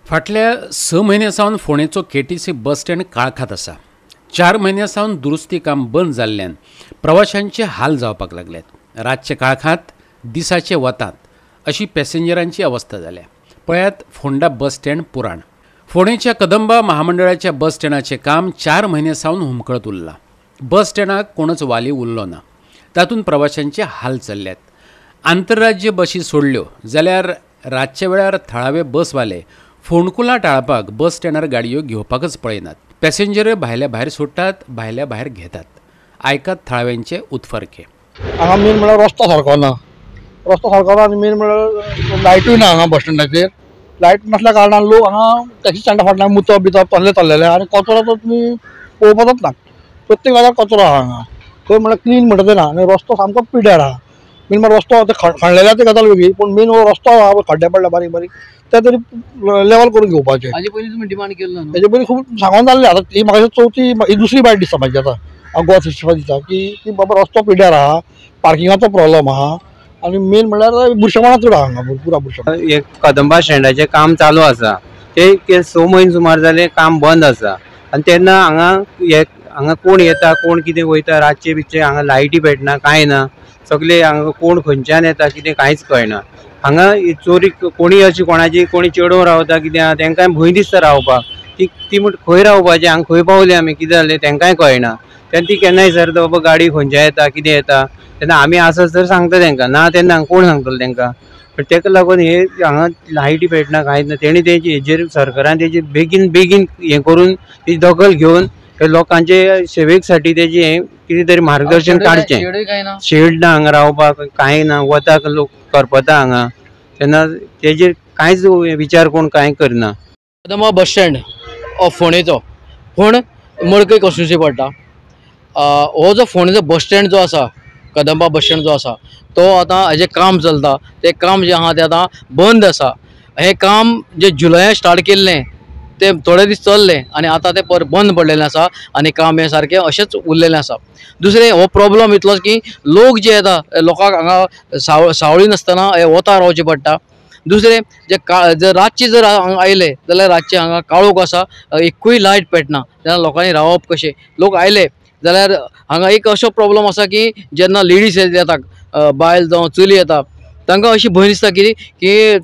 फाटल्या 6 म्हयन्यां सावन फोंडेचो केटीसी बस स्टँड काळखांत आसा. 4 म्हयन्यां सावन दुरुस्ती काम बंद जाल्ल्यान प्रवाशांचे हाल जावपाक लागल्यात. रातचे काळखांत दिसाचे वतात अशी पॅसेंजरांची अवस्था जाल्या. पळयात फोंडा बस स्टँड पुराण. फोंडेच्या कदंबा महामंडळाच्या बस स्टँडाचें काम 4 म्हयन्यां सावन हुमकळत उरलां. बस स्टँडाक कोणच वाली उरलो ना. तातूंत प्रवाशांचे हाल चल्ल्यात. आंतरराज्य बशी सोडल्यो जाल्यार रातच्या वेळार थळावे बसवाले फोंडकुलां टाळपाक बस स्टँडार गाडयो घेवपाकच पळयनात. पॅसेंजर भायल्या भायर सोडटात, भायल्या भायर घेतात. आयकात थळाव्यांचे उत्फर्के. हांगा मेन म्हळ्यार रस्तो सारको ना, रस्तो सारको ना आनी मेन म्हळ्यार लायटूय ना हांगा बस स्टँडाचेर. लायट नासल्या कारणान लोक हांगा टॅक्सी स्टँडा फाटल्यान मुतप बितप तसलें चल्लेलें आनी कचरो तर तुमी पळोवपाकच ना. प्रत्येक जाग्यार कचरो आहा हांगा, खंय म्हळ्यार क्लीन म्हणटा ते ना. आनी रस्तो सामको पिड्यार आहा. मेन म्हळ्यार रस्तो ते खणलेले ती गजाल वेगळी, पूण मेन हो रस्तो आहा खड्डे पडले बारीक बारीक ते तरी लेवल करून घेवपाचे. हाजे पयलीं तुमी डिमांड केल्लो न्हू? हेजे पयलीं खूब सांगोन जाल्लें. आतां ही म्हाका चवथी ही दुसरी बायट दिसता म्हाजी. आतां हांव गोवा 65 दिता की बाबा रस्तो पिड्यार आहा, पार्किंगाचो प्रॉब्लम आहा आनी मेन म्हळ्यार बुरशेपणां चड आहा हांगा, पुरा बुरशेपणां. एक कदंबा स्टँडाचें काम चालू आसा, ते 6 म्हयने सुमार जाले काम बंद आसा. आनी तेन्ना हांगा हांगा कोण येता कोण कितें वयता, रातचे बितचे हांगा लायटी पेटना कांय ना. सगळे हांगा कोण खंयच्यान येता कितें कांयच कळना. हांगा चोरी कोणी अशी कोणाची कोणी चेडूं रावता कितें आहा तेंकांय भंय दिसता रावपाक. ती ती म्हण खंय रावपाचें, हांगा खंय पावले आमी कितें जालें तेंकांय कळना. तेन्ना ती केन्नाय विचारता बाबा गाडी खंयच्यान येता कितें येता, तेन्ना आमी आसा तर सांगता तेंकां, ना तेन्ना हांगा कोण सांगतलो तेंकां. पण तेका लागून हे हांगा लायटी पेटना कांयच ना. तेणी तेजी हेजेर सरकारान तेजी बेगीन बेगीन हें करून ती दखल घेवन लोकांचे सेवेक साठी तेजी हें कितें तरी मार्गदर्शन काडचें. शेड ना हांगा रावपाक कांय ना, वताक लोक करपता हांगा, तेन्ना तेजेर कांयच विचार कोण कांय करना. कदंबा बस स्टँड फोंडेचो, पूण मडकय कॉन्स्टिट्युन्सी पडटा. हो जो फोंडेचो बस स्टँड जो आसा, कदंबा बस स्टँड जो आसा, तो आतां हेजें काम चलता, तें काम जें आहा तें आतां बंद आसा. हें काम जें जुलयान स्टार्ट केल्लें तें थोडे दीस चल्लें आनी आतां तें परत बंद पडलेलें आसा आनी काम हें सारकें अशेंच उरलेलें आसा. दुसरें हो प्रॉब्लम इतलोच की लोक जे येता लोकांक हांगा सावळी नासतना हे वता रावचें पडटा. दुसरें जे जर रातचें जर हांगा आयले जाल्यार रातचें हांगा काळोख आसा, एकूय लायट पेटना, तेन्ना लोकांनी रावप कशें. लोक आयले जाल्यार हांगा एक असो प्रॉब्लम आसा की जेन्ना लेडीज येता, बायल जावं चली येता, तांकां अशी भंय दिसता की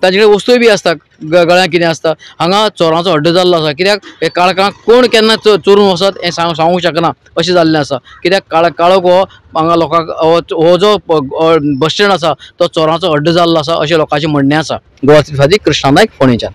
तांचे कडेन वस्तूय बी आसता, गळ्यांत कितें आसता. हांगा चोरांचो अड्डो जाल्लो आसा, कित्याक हे काळखांत कोण केन्ना चोरून वचत हें सांगूंक शकना अशें जाल्लें आसा. कित्याक काळोख हो हांगा लोकांक हो जो बस स्टँड आसा तो चोरांचो अड्डो जाल्लो आसा अशें लोकांचें म्हणणें आसा. गोवा 65 कृष्णा नायक, फोंडेच्यान.